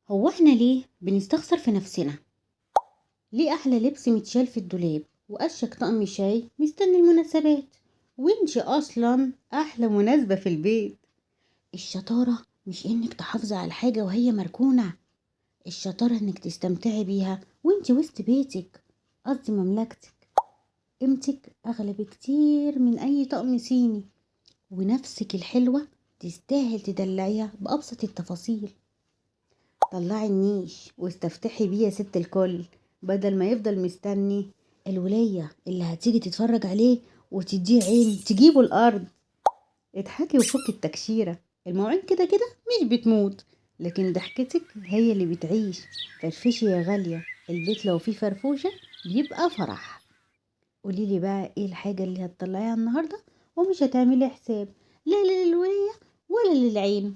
هو احنا ليه بنستخسر في نفسنا؟ ليه احلى لبس متشال في الدولاب واشيك طقم شاي مستني المناسبات، وانتي اصلا احلى مناسبة في البيت؟ الشطارة مش انك تحافظي على الحاجة وهي مركونة، الشطارة انك تستمتعي بيها وانتي وسط بيتك، قصدي مملكتك. قيمتك اغلى بكتير من اي طقم صيني، ونفسك الحلوة تستاهل تدلعيها بأبسط التفاصيل. طلعي النيش واستفتحي بيه يا ست الكل، بدل ما يفضل مستني الولية اللي هتيجي تتفرج عليه وتديه عين تجيبه الأرض. اضحكي وفكي التكشيرة، المواعين كده كده مش بتموت، لكن ضحكتك هي اللي بتعيش. فرفشي يا غالية، البيت لو فيه فرفوشة بيبقى فرح. قوليلي بقى ايه الحاجة اللي هتطلعيها النهاردة ومش هتعملي حساب لا للولية ولا للعين؟